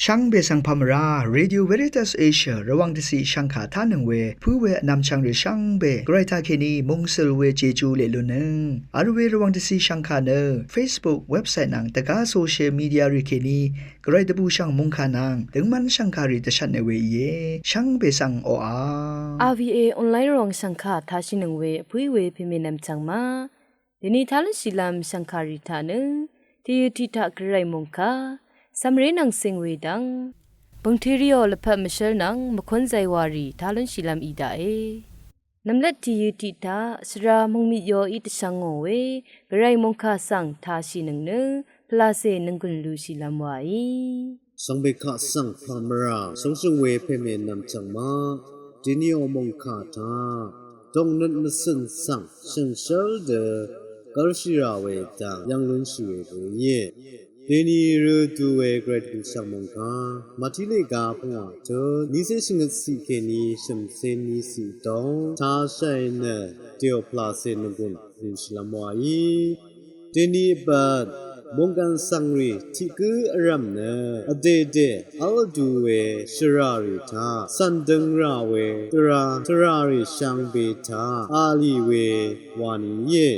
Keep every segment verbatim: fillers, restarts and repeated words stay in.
Shvngbe svng pà mvrá, Radio Veritas Asia Rvwàng dvciq shvngkà tánøng we pǿ we vnvmchvng rì shvngbe Gvray taqkèní mungsøl we Jeju leq lunnøng vl we Rvwàng dvciq shvngkà nø Facebook, website nvng dvgá social media rì kèní Gvray dvbùshv̀ng mòngkà nvng døngmv́n shv̀ngkàrì dvshvtnø we íe. Shvngbe svng oqà. RVA online ròng shv̀ngkà tashìnøng we vpǿí we pèmènvm chv̀ng ma. Dèni tá lúnshìlv́m shv̀ngkàrì taq nø tìyø tiq taq Gvray mòngkà cv̀mré nvng cing we dv́ng bø̀ngteriò lvpat mvshv́l nvng mvkún zaywàrì tá lúnshìlv́m í daqe. Nvmlvt tìyø tiq taq svra mòngmit yoí dvshvngò we Gvray mòngkà svng tashìnøng nø pvlacè nònggùn lushìlv́m waí. Shvngbe kaq svng pà mvrá shóngshø̀ng we pèmènvm chv̀ng ma. Dèniò mòngkà taq dòngnøt mvcø̀n svng shànshér dø gv́lshì rà we dv́ng yv̀ng lúnshì we gø íe. Dèni rø du we Gvray dvbùshv̀ng mòngkà Màtí lèga pungwà tø nícé shvngøt ciq kèní shø̀mcé ní ciq dòng tashàì nø dèò pvlacè nònggùn lushìlv́m waí. Dèni bvt mònggàn svngrì tiq gǿ vrv̀m nø vdèdè v́l vdu we shvràrì taq cv̀n døng rà we dvrá tvràrì shvngbe taq a lì we wani íe.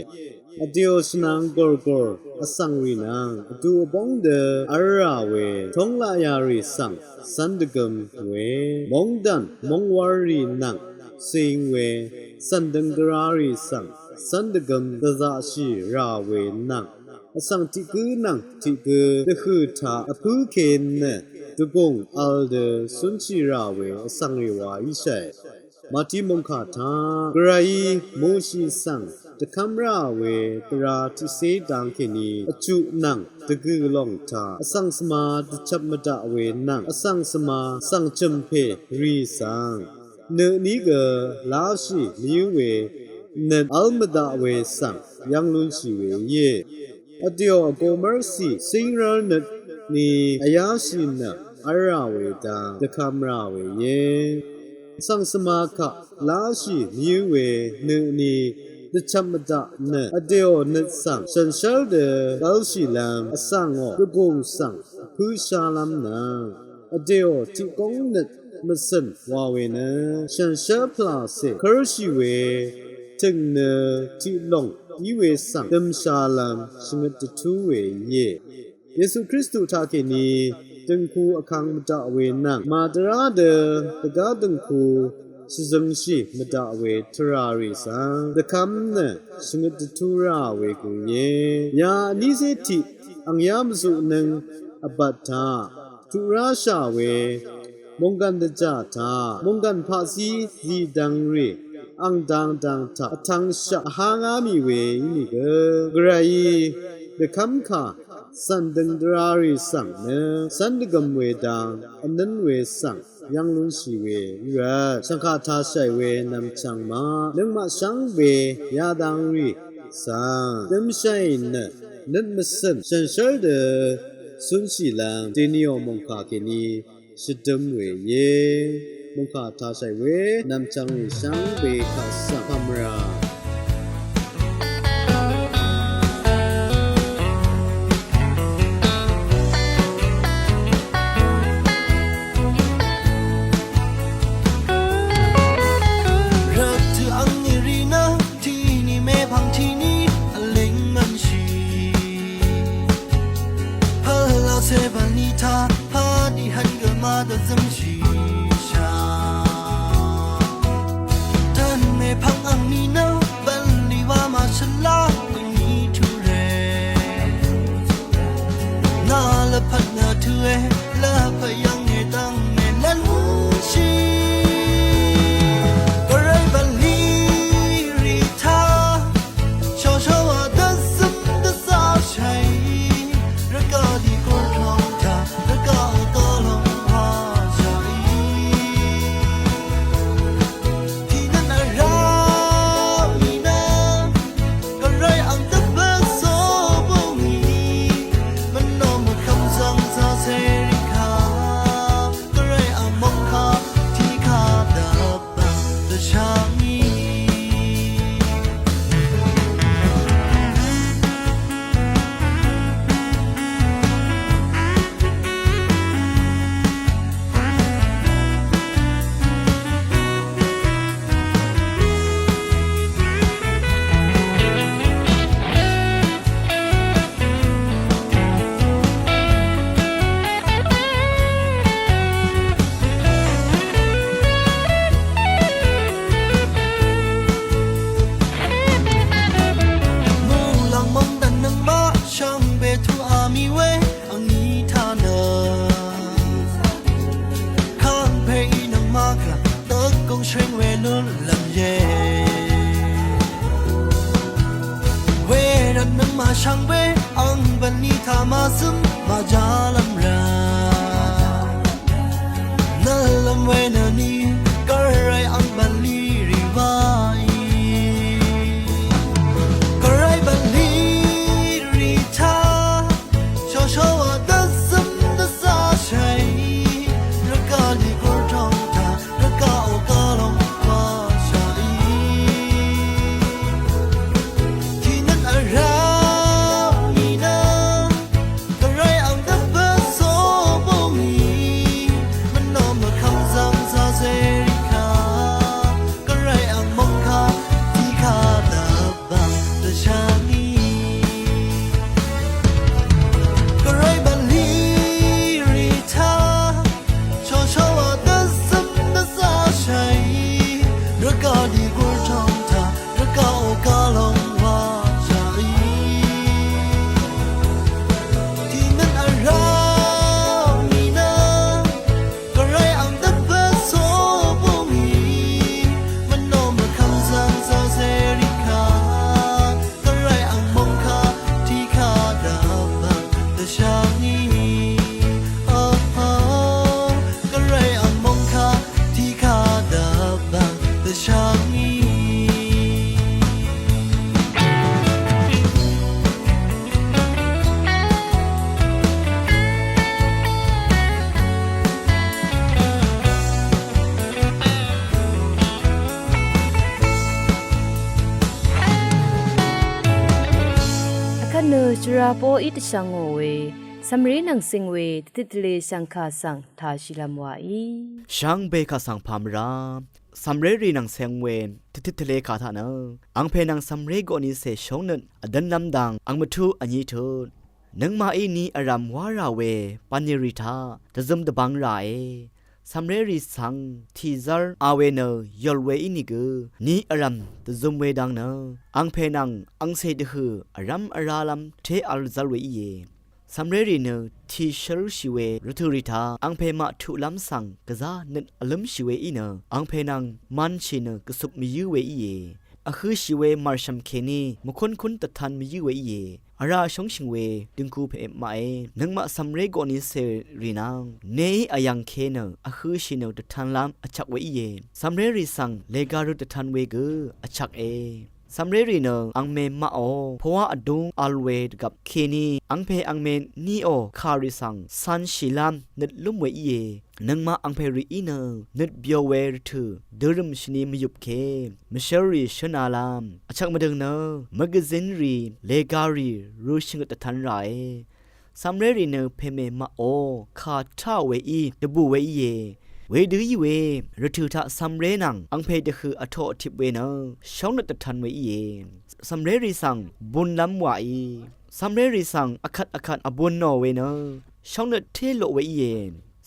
Vdèò shvnvng gòrgòr vsvngrì nvng vdu vbóng dø v́l rà we tóng laqyarì svng cv́n dvgøm we móngdàn móngwv́lrì nvng cing we cv̀n døng dvrarì svng cv́n dvgøm dvzaqshì rà we nvng vsvng tiq gǿ nvng tiq gǿ dvhø̀ taq vpǿ kèní nø dvgùng vl dø cúnshì rà we vsvngrì wa íshàe. Màtí mòngkà taq Gvrayí Moshi svng dvkv́m rà we dvrá tiqcé dang kèní vchuq nvng dvgø̀ lòng taq vsvng svma dvchvp mvdaq we nvng vsvng svma svng chø̀mpè rì svng nø ní gø láshì mvyǿ we nøt v́l mvdaq we svng yv́ng lúnshì we íe. Vdèò vgō mv́rcì cíngrv́l nøt ni vyáshì nø v́l rà we dang dvkv́m rà we íe. Vsvng svma kaq láshì mvyǿ we nø ni dvchvp mvdaq nø vdèò nøt svng shànshér dø gv́lshìlv́m vsvngò dvgùng svng vpǿshálv́m nvng vdèò tiq góng nøt mvcø̀n wa we nø shànshér pvlàcè kǿrshì we tø̀ng nø tiq lòng í we svng dømshálv́m shvngøt dvtú we íe. Yesu Kristu taqkèní dø̀ngku vkang mvdaq we nvng màdvrá dø dvgá dø̀ngku shvzøngshì mvdaq we tvràrì svng dvkv́m nø shvngøt dvtú rà we gø íe. Ya vnícé tiq ang yá mvzuqnøng vbat taq tuq ráshà we mònggàn dvjà taq mònggàn paqzí zìdvng rì ang dang dang taq vtvngshaq vhá ngá mì we ínìgø Gvrayí dvkv́mkà cv̀n døng dvrarì svng nø cv́n dvgøm we dang vnǿn we svng yv́ng lúnshì we í rvt shv̀ngkà tashàì we nvmchvng maq nøngmaq shvngbe yadang rì svng dømshàì nø nøt mvcø̀n shànshér dø cúnshìlv́m dèniò mòngkà kèní shvdøm we íe. Mòngkà tashàì we nvmchvng rì shvngbe kaq svng pà mvrá. Rvt tø angni rì nø tìni mèpvng tìni vlíng mvnshì. Pvlacè bv̀nlì taq pàdì hvn gø màdvzømshìshà. Dvn mèpvng angni nø bv̀nlì wa màshvla bø̀ni turè. Nà lvpat nø tø̄e lvpat yv̀nge dv́ng mèlv́nshì. Gvray bv̀nlì rì taq shawshawa dvzøm dvzashàì. Rvgaq dì gurtlòng taq rvgaq vdalòng pashà. Rà poqí dvshvngò we, cv̀mré nvng cing we dvtit tvle shv̀ngkà svng tāshìlv́m wàí. Shvngbe kà svng pà mvrá, cv̀mrérì nvng cing we dvtit tvle kà taq nø, angpè nvng cv̀mré goqnicè shóngnøt vdǿnlv́m dang ang mvtuq vní tut, nøngmaqí ni vrv̀m wá rà we bv̀nlì rì taq dvzøm dvbvng ràe. Cv̀mrérì svng tìzv́r a we nø yòl we ínìgø, ni vrv̀m dvzøm we dang nø, angpè nvng angcè dvhø̀ vrv́m vrálv́m té v̄l zv́l we íe. Cv̀mrérì nø tìshǿlshì we rvtø̀ rì taq angpè maq tuqlv́m svng gvzá nøt vlǿmshì we í nø, angpè nvng manshì nø gvsup mvyǿ we íe. Vhø̄shì we màrshv̀m kèní mvkúnkún dvtan mvyǿ we íe. Vrá shóngshø̀ng we døngku pè maqe. Nøngmaq cv̀mré goqnicè rì nvng neí vyv̀ng ke nø vhø̄shì nø dvtanlv́m vchvk we íe. Cv̀mrérì svng lèga røt dvtan we gø vchvke. Cv̀mrérì nø angmè maqò pvwá vdúng v̄l we dvgvp kèní angpè angmè niò kàrì svng cv̄nshìlv́m nøt lúm we íe. Nøngmaq angpè rìí nø nøt byo we rvtø̀ dørø̀m shvni mvyup ke mvshǿr rì shǿn alv́m vchvk mvdøng nø, mvgvzin rì lèga rì rø shvngøt dvtan ràe. Cv̀mrérì nø pèmè maqò kà táò weí dvbù we íe. Wedø í we rvtø̀ taq cv̀mré nvng angpè dvhø̀ vtoq vtip we nø shóngnøt dvtan we íe. Cv̀mrérì svng bunlv́m wàí. Cv̀mrérì svng vkvt vkvt vbunò we nø shóngnøt té loq we íe.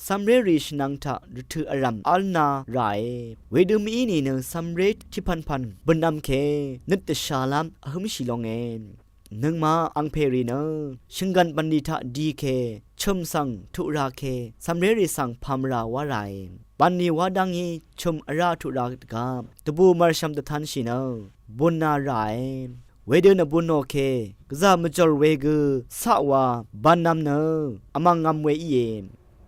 Cv̀mrérì shvnvng taq rvtø̀ vrv̀m v̄l na ràe. Wedø mv-í nìnø cv̀mré tiqpv̀npv̀n bø̀nvm ke nøt dvshàlv́m vhǿmshì longe. Nøngmaq angpè rì nø shvnggv̀n bv̀nlì taq di ke, chø̀m svng tuq ra ke, cv̀mrérì svng pà mvrà wá ràe. Bv̀nlì wá dv́ngí chø̀m vrá tuq ra dvgvp dvbù mv̀rshv̀m dvtanshì nø bun na ràe. Wedø nvbunò ke gvzà mvjòr we gø caq wa bv̀nvm nø vmv̀ngvm we íe.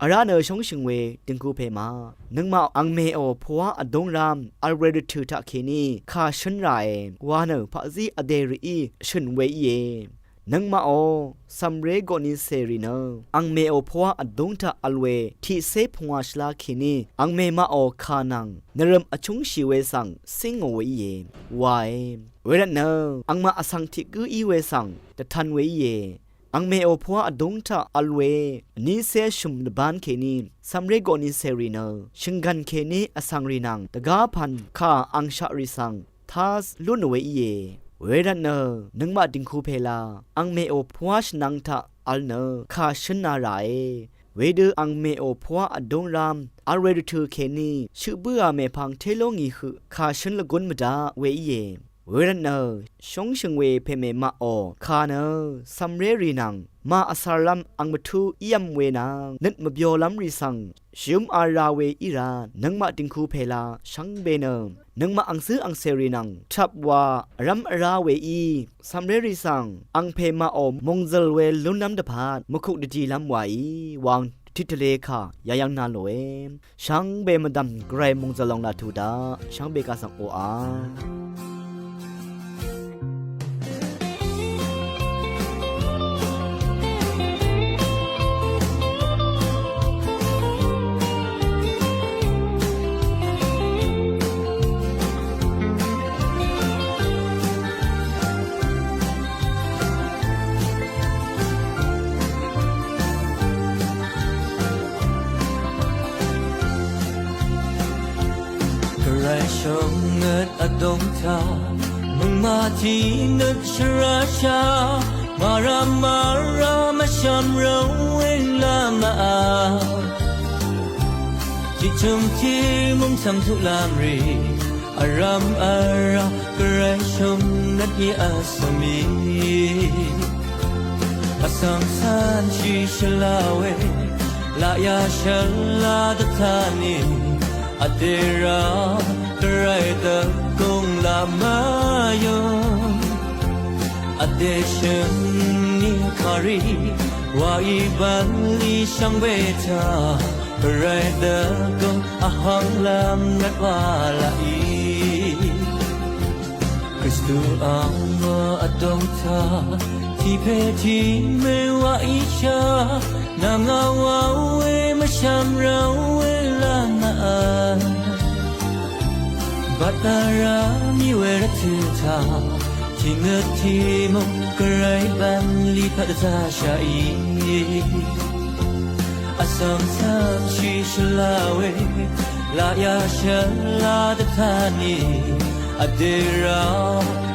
Vrá nø shóngshø̀ng we døngku pè ma. Nøngmaq angmèò pvwá vdúng rám v̄l we rvtø̀ taqkèní kà shǿn ràe wa nø paqzí vdè rìí shø̀n we íe. Nøngmaqò cv̀mré goqnicè rì nø angmèò pvwá vdúng taq v̄l we tiqcé pungwà shvlá kèní angmè maqò kà nvng nvrø̀m vchúngshì we svng cíngò we íe wae. Wervtnø angmaq vsvng tiq gǿ í we svng dvtan we íe. Angmèò pvwá vdúng taq v̄l we vnícé shø̀m dvbán kèní cv̀mré goqnicè rì nø shø̀nggv̀n kèní vsvng rì nvng dvgá pv̀n kà angshaq rì svng tá lúnò we íe. Wervtnø nøngmaq døngku pèla angmèò pvwá shvnvng taq v̄l nø kà shǿn na ràe. Wedø angmèò pvwá vdúng rám v̄l we rvtø̀ kèní shøq bǿà mèpvng té ló ngì høq kà shǿn lvgún mvdaq we íe. Wervtnø shóngshø̀ng we pèmè maqò kà nø cv̀mré rì nvng mà vcv̀rlv́m ang mvtú ívm we nvng nøt mvbyolv́m rì svng shøm ara we í rvt nøngmaq døngku pèla shvngbe nø nøngmaq angcǿ angcè rì nvng tvp wa vrv́m vrá we í cv̀mré rì svng angpè maqò mòngzø̀l we lúnlv́m dvpvt mvkuk dvdilv́m wàí wang titvle kà yayv́ng na lòe. Shvngbe mvdv̀m gvray mòngzø̀l lòng laq tuq daq shvngbe kà svng oqà. Gvray shvngøt vdòng taq nøngmaq tiq nøt shvrashà màrà màrà mvshv̀m rvweng lvmaqà. Tiqtø̀m tiq mungtàm tuq lamrì vrvm vrá gvray shvngøt í vsvmì. Vsvng cv́nshì shvla we laqya shvla dvtá nì vdè rá gvray dvgùng laq mvyø̀m. Vdè shø̀n nì kàrì wàí bv̀nlì shvngbe taq gvray dvgùng vhvng lv́m rvt wa laqì. Kristu ang vdòng taq tiq pè tiq mè wàí shà nvng ngà wa we mvshv̀m rvweng lv́m nvt. Bvt nvrá mì we rvtø̀ taq tiq nøt tiq mùng Gvray bv̀nlì pvt dvzashaqì. Vsvng cv́mshì shvlawe. Laqyà shvla dvtanì. Vdè rá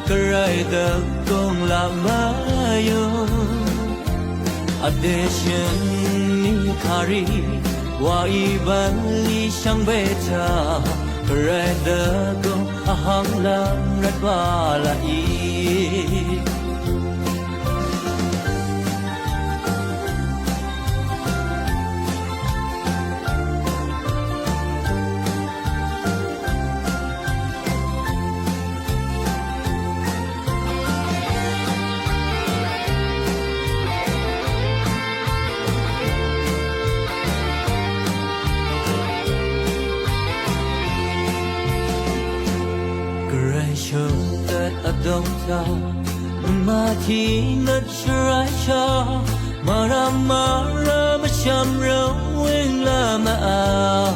Gvray dvgùng laq mvyùng. Vdè shø̀n nì kàrì. Wàí bv̀nlì shvngbe taq. Gvray dvgùng vhvng lv́m rvt wa laqì. Gvray shø̀ngdvt vdòng taq mvmàtì nøt shvray shaq mvrvm mvrvm vshvm rvwìng lv́m v̄.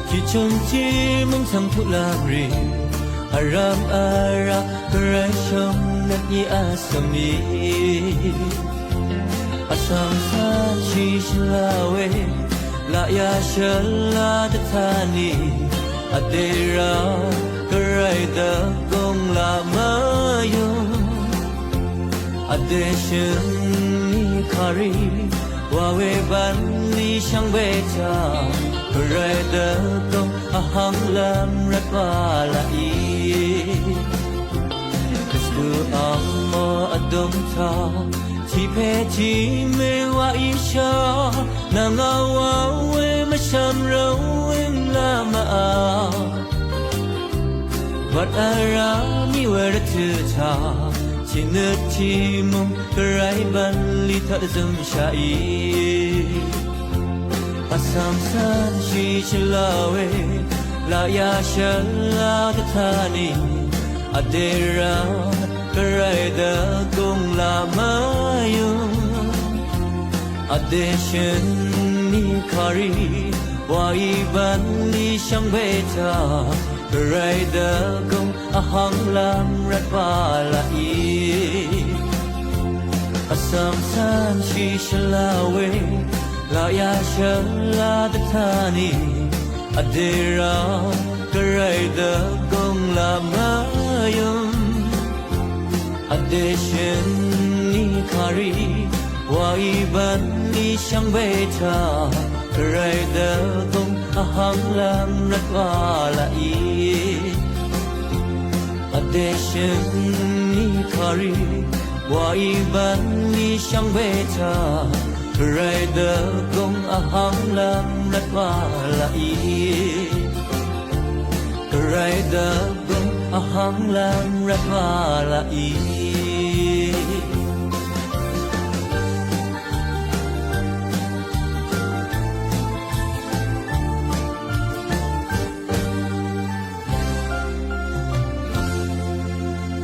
Tiqchø̀ng tiqmø̀ng svng tuqlv́m rì vrvm vrá Gvray shø̀ng nøt nyi vsvm í. Vsvng cv́mshì shvlawe. Laqyà shvla dvtanì. Vdè rá Gvray dvgùng laq mvyùng. Vdè shø̀n nì kàrì. Wàwe bv̀nlì shvngbe taq. Gvray dvgùng vhvng lv́m rvt wa laqì. Kristu ang mò vdùng taq. Tiqpè tiqmè wàí shaq. Nvng vwà we mvshvm rvwìng lv́m v̄. Wvt vrá mì we rvtø̀ taq. Tiqnøt tiqmø̀ng Gvray bv̀nlì taq dvzømshaqì. Vsvng cv́mshì shvlawe. Laqyà shvla dvtanì. Vdè rá Gvray dvgùng laq mvyùng. Vdè shø̀n nì kàrì. Wàí bv̀nlì shvngbe taq. Gvray dvgùng vhvng lv́m rvt wa laqì. Vsvng cv́mshì shvlawe. Laqyà shvla dvtanì. Vdè rá Gvray dvgùng laq mvyùng. Vdè shø̀n nì kàrì. Wàí bv̀nlì shvngbe taq. Gvray dvgùng vhvng lv́m rvt wa laqì. Vdè shø̀n nì kàrì. Wàí bv̀nlì shvngbe taq. Gvray dvgùng vhvng lv́m rvt wa laqì. Gvray dvgùng vhvng lv́m rvt wa laqì.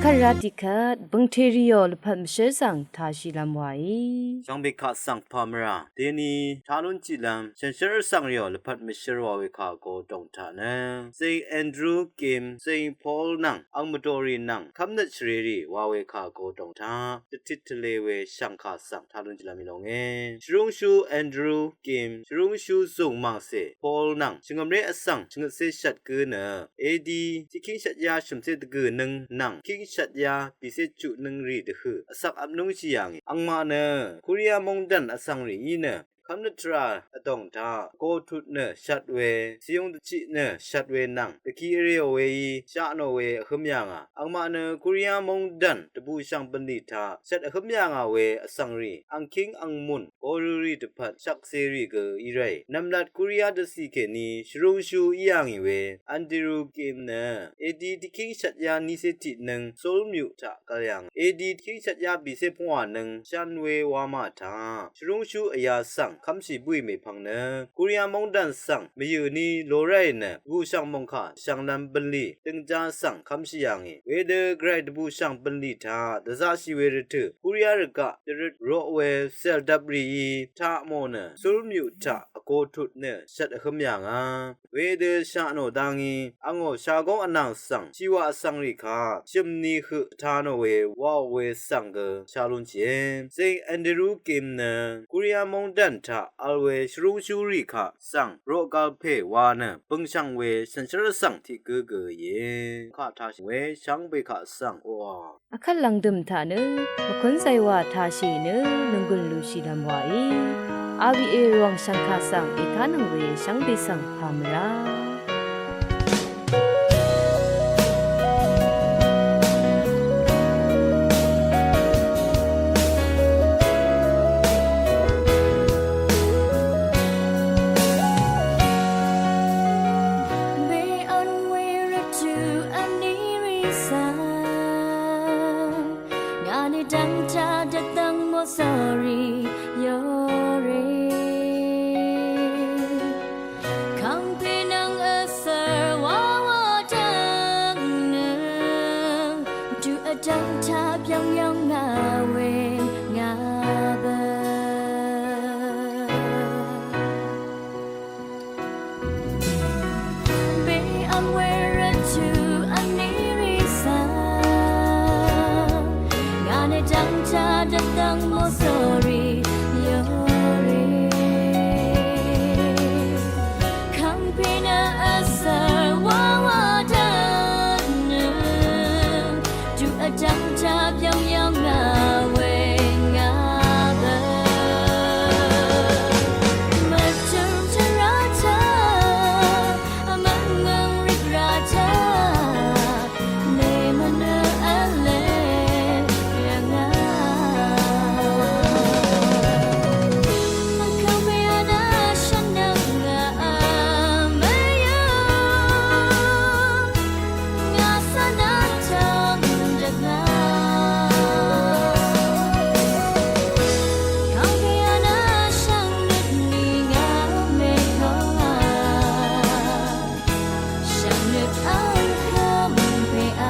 Kvt rá tiqkvt bø̀ngte rìò lvpat mvshǿl svng tāshìlv́m wàí. Shvngbe kaq svng pà mvrà deni taq lún tiqlv́m shànshér vsvng rìò lvpat mvshǿl wa we kà go dòng taq nø Saint Andrew Kim, Saint Paul nvng ang mvdòrì nvng kv́mnøt shvrèrì wa we kà go dòng taq dvtit tvle we shv̀ngkà svng taq lún tiqlv́m í lónge. Shvrúngshú Andrew Kim, shvrúngshú zùng màngcè Paul nvng shvngø̀mré vsvng shvngøtcé shvt gǿ nø A D tiqkíng shvtyá shø̀mcé dvgø̀ nǿng nvng tiqkíng shvtyá bìcé chuq nǿng rì dvhø̀ vsvk vp núngshì yà ngì. Angmaq nø Korea móngdàn vsvng rì í nø kv́mnøt tvrà vdòng taq vgō tut nø shvt we, cìyung dvchiq nø shvt we nvng dvki vrèò weí shaq nò we vhǿm yà ngà. Angmaq nø Korea móngdàn dvbùshv̀ng bv̀nlì taq shvt vhǿm yà ngà we vsvng rì angkíng angmùn gorø rì dvpvt shvkse rì gø í ràì. Nv̀mlat Korea dvcì kèní shvrúngshú í yà ngì we Andrew Kim nø A D tiqkíng shvtyá nícé tiqnǿng Seoul myuq taq gvl yà ngì. A D tiqkíng shvtyá bìcé pungwà nǿng shán we wamà taq shvrúngshú vyā svng kv́mshì bǿì mèpvng Ang nø Korea mongdan svng mvyø̀ ni loràì nø dvbùshv̀ng mòngkà shv̀nglv̄m bv̀nlì døngjá svng kv́mshì yà ngì. Wedø gvray dvbùshv̀ng bv̀nlì taq dvzaqshì we rvtø̀ Korea rvgaq dvrøt roq we sèldvp rìí taq mò nø Seoul myuq taq vgo tut nø shvt vhǿm yà ngà. Wedø sha nò dá ngí angò shagóng vnàng svng shìwà vsvng rì kaq shø̀mni høq vtā nò we waò we svng gø sha lúnshìe. Saint Andrew Kim nø Korea mongdan taq vl we shvrúngshú rì kaq svng roqgal pè wa nø bøngshv̀ng we shànshér svng tiq gǿ gø íe. Kaq tashì we shvngbe kaq svng oqà. Akvt lv̀ngdø̀m taq nø mvkún zaywà tashì nø nònggùn lushìlvm wàí. R V A Rvwàng shv̀ngkà svng ètánøng we shvngbe svng pà mvrá. Be on we rvtø̀ vní rì svng ngà ni dv́ngtaq dvdv́ng mòsòrì yòrì. Kàngpè nvng vsv̀r wawa dv́ng nø tuq vdv́ngtaq byv́ng yv́ng ngà we ngà bø. Be ang we rvtø̀ vní rì svng ngà ni dv́ngtaq dvdv́ng mòsòrì yòrì. Kàngpè nø vsv̀r wawa dv́ng nø tuq vdv́ngtaq byv́ng yv́ng ngà we ngà bø. Mvtø̀m tvrà taq, mvngø̀ng rìgrà taq, lèmvnø v̄le yv̀ngà. Vkàngpè vnà shvnvng ngà vmvyv̀ng. Ngà svng nà tvng dvgvp. Kàngpè vnà shvngøt ni ngà mèkòngà. Shvngøt ang kv́m pè a.